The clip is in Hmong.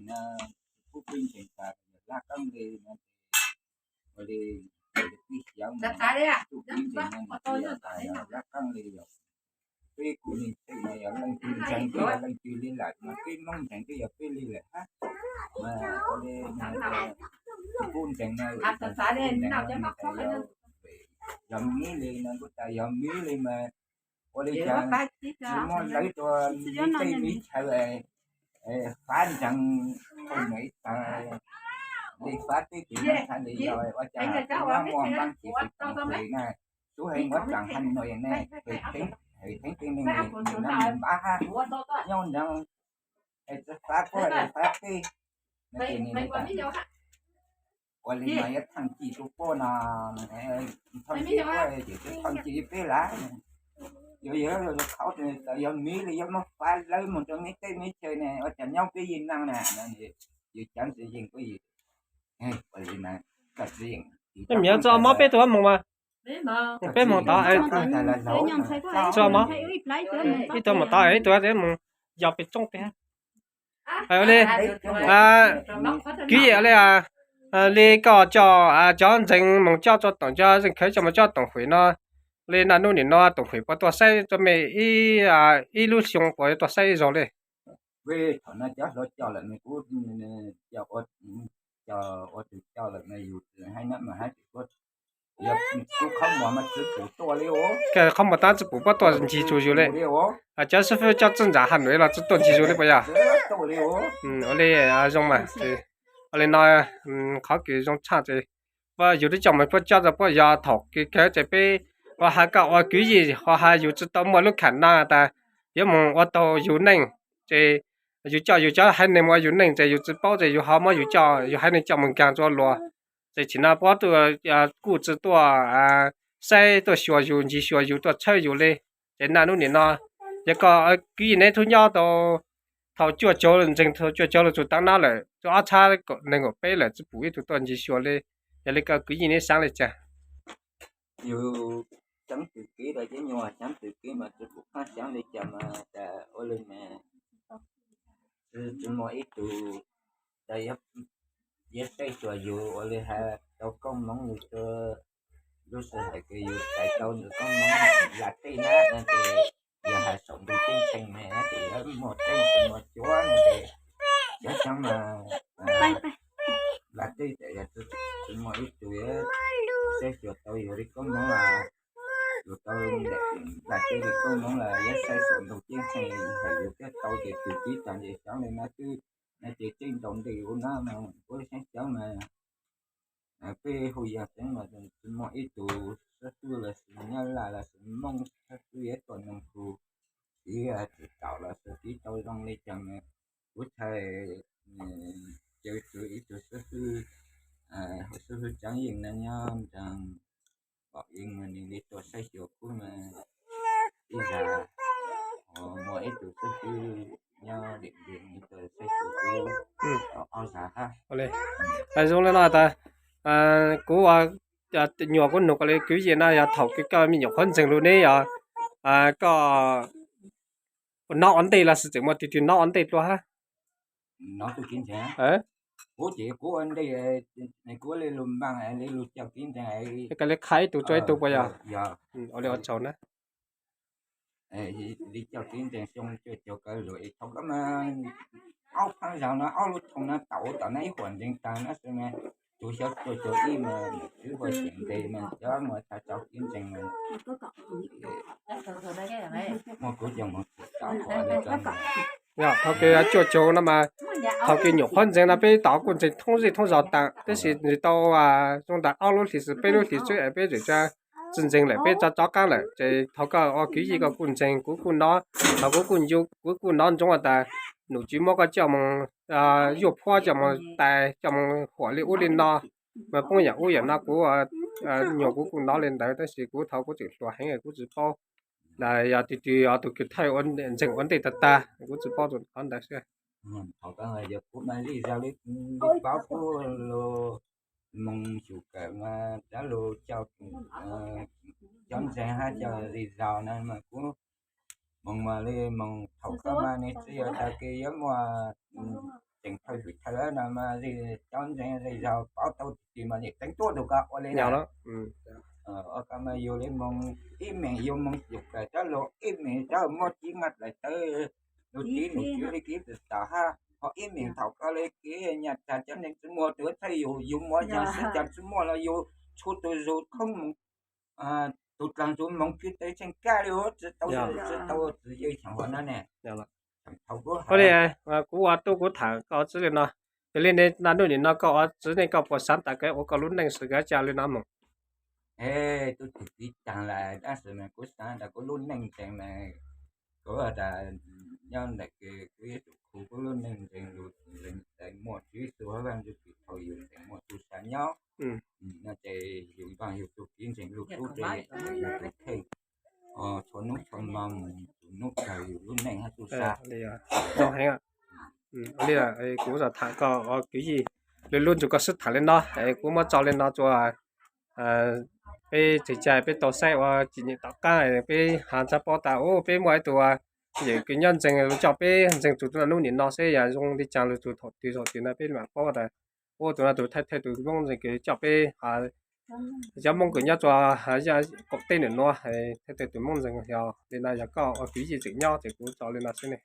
no, kuv pib ntseeg tas laj qeeb li no, ua li pib xyov, kuv pib ntseeg no, laj qeeb li yog peb kuv li tej no yog leej twg ntseeg twb yog leej twg li lawm, mas peb Hmoob ntseeg twb yog peb li lawm hab. Mas ua li kuv ntseeg no, kuv ntseeg no, yog miv li no kuj tas yog miv li mas ua li cas tsis muaj lawv tua miv teb miv chaw, fab ntseeg ua nws ib tag li fab teb tes no txhaj li yog ua cas kuv nyob muaj npaab tsis tau pum na, sub heev muab tsaam Hà Nội ne, heev theeb tej neeg nws nab nws npab hab, nyob ntawd es tsi fab kuab fab teb no ces nws ua li no yuav thaaj ci rua puab no, thaaj ci puab ces tsi thaaj ci peb lawm. Yuav yog khauv tas yog miv li yuav muab fab lawv moog rua miv teb miv chaw ne ua cas nyob peb yeej naaj na, yus cov ntxwg yeej puab yws ua li na, koj tsi yeej. Miv tsi mob peb tug moog mas, peb moog tod, tsi mob, ib tug moog tod ib tug moog yos pem tsooj peb. Ua li, kwv yees ua li, li koj coj cov ntseeg moog coj tsoom, cov zeej khawv coj moog coj toom fwm no, li naj nub nim no toom fwm puas tuaj saib rua mej ib lub xyoo puas tuaj saib ib zaug li? Thaum no cov hluas coj lawm ne, kuv coj ua tug coj lawm ne, yus hab no mas hab tsis, yog kuv qhov muag mas tsi pum tuaj li os. Qhov muag tab tsi pum puab tuaj ncig txug yus li. Cov xib fwb coj txij ntawm Hà Nội los tsi tuaj ncig yus li puas yog? Ua li zoo mas, ua li no qhov kws zoo tshaj ces yus twb coj moog puab coj rua puab yog thaum kws kawg ces peb ua has koj ua kwv yim ho has yus tsi tau muaj lub khả năng tas yuav moog ua tau yus neej, ces yus coj yus cov haiv neeg moog ua yus neej ces yus tsi paub ces yus ho muab yus coj yus haiv neeg coj moog nkaag rua luag. Ces tsim no puab kuj tsi tuaj saib tuaj xyuas yus ncig xyuas yus tuaj tshawb yus li. Ces naj nub nim no yog koj kwv yim neb tub nyob tau thaum cuaj caug ntseeg thaum cuaj caug lug txug tav no lawm, txug ob txhab neeg nkaum peb lawm tsi pum ib tug tuaj ncig xyuas li. Yog li koj kwv yim neb xaav li cas? Yus xaav txug kev rua cov nyuas, xaav txug kev mas tsi pum qab xaav li cas mas tas ua li mas tsi muaj ib tug tas yuav saib xyuas yus ua li has tau koob moov li rua lub sij hawm kws yus txais tau ntawm koob moov lam tej na no ces yog has saum ntug ceeb tsheej ne ces yuav muaj tseeb tsi muaj cuav no ces cov xaav mas lam tej tas yog tsi muaj ib tug yuav saib xyuas tau yus li koob moov, yus tau lam tej li koob moov los yuav saib saum ntug ceeb tsheej hab yus thiaj tau ces tug tib tog nce xyoob li no twb no ces tseeb ntau ntej ua no mas kuv xaav xyov mas peb hu yog xeeb mas tsi muaj ib tug xib fwb los sis Nyab Laj los sis Moob xib fwb yuav tuaj noog kuv, tsis tau los sis tsis tau zoo li cas mas kuv txhais ces tug ib tug xib fwb, xib fwb Tseeb Yeej no nyob nraag Pom Yeej mas nws li tuaj saib xyuas kuv mas ib zag, muaj ib tug xib fwb nyob Điện Biên nws tuaj saib xyuas kuv tau ob zag hab. Zoo li no tas kuv nyuam kuv nug koj li kwv yees no yog thaum kws koj me nyuam qhuav ntseeg lug neb yog koj nov ua ntej los sis tseem muaj tug twg nov ua ntej dlua hab? Kuv ces kuv ua ntej, kuv li lug npaaj li lug coj kev ntseeg, koj li qha ib tug rua ib tug puas yog? Ua li ua tsaug na. Li coj kev ntseeg xyoo cuaj caug kaw lug es thaum kawg mas aub phaab zag no aub lub thooj no tau tom no ib huam ntseeg taag no xwb mas, tug xyoo cuaj caug ib mas tub ua xeem nteg mas cov muaj tau kev ntseeg mas muaj kuv cov muaj tau. Yog thaum kws cuaj caug no mas thaum kws nyuam qhuav ntseeg no peb tau kuj ntseeg thoob zej thoob zog taag, tab sis nws tau zoo tas ob lub hlis xwb peb lub hlis xwb es peb tseem tsi ntseeg lawm, peb tso tso qaab lawm. Ces thaum koj ua kwv yees koj kuj ntseeg, kuv kuj nov, thaum kuv kuj ncu kuv kuj nov ntsoov tas nom tswv muab koj coj moog yuaj phuab, coj moog tais, coj moog huam li ub li no, mas poob yam ub yam no kuv nyuam kuv kuj nov li ntawd, tab sis kuv thaum kuv tseem hluas heev kuv tsi paub. Yog tug twg, tug kws thawj ntseeg ua ntej tag tag kuv tsi paub qhov ntawd xwb. Yog kuv mas li zag li paub kuv lug moog xyum kawm mas cov lug cov ntseeg hab cov li zag no mas kuv moog mas li moog thaum kawg mas nws tsi yog tas kws yuav muaj tseem thawj lug no mas cov ntseeg zej zog paub tau tsis mas niam teev tuaj tus ko ua li no. Ua ko mas yus li moog ib meem yus moog yus kawm cov lug ib meem cov muaj tib nqaj dlaim tawv, lug tib num tib li kib tawm hab ho ib meem thaum ko li kib nyaj tag cov neeg tsi muaj tus txhawb yus, yus muaj yog sib cov tsi muaj los yus tshuav tus zug thoob moog, tus dlaag tus moog tsi tau tsheej kag li tsi tau, tsi tau txwv yeej thaum huv no ne. Ua li, kuv ua tub kuv tham koj tswb li no. Yog li ne naj nub nim no koj ua tswv ne koj puas xaav tas kev ua koj lub neej sawv kab ca li no moog? Tub tug piv taag lawm tab sis mas kuv xaav tas kuv lub neej ntseeg mas kuv tas nyob ntawm kws kuv yuav tsum khu kuv lub neej ntseeg lug, muaj Tswv Yexus hab Vaajtswv thaum yus ntseeg muaj tub sab nyob no ces yus npaaj yus tug kev ntseeg lug kub rua yus tus kheej, txhua nub txhua mo mus tus nub kawg yus lub neej hab tub sab. Zoo heev. Li kuv tham koj ua kwv yim, lub lub ntsug koj xub tham li no, kuv muab tso li no rua peb tsev cai peb tau saib ua tsis nyem tom qaab, peb has txhaj paub tas u peb muaj ib tug yawm kws nyob ntseeg lug coj peb ntseeg txug tub naj nub nim no seb yog zoo li caag lug txug thaum twg thaum twg no peb maam paub tas u tus no tus thaij thawj tus Moob ntseeg kws coj peb cov Moob kws nyob rua qaum teb nwm nuav, thaij thawj tus Moob ntseeg yog li no, yog koj ua kwv yim tseem nyob ces kuv tso li no xwb ne.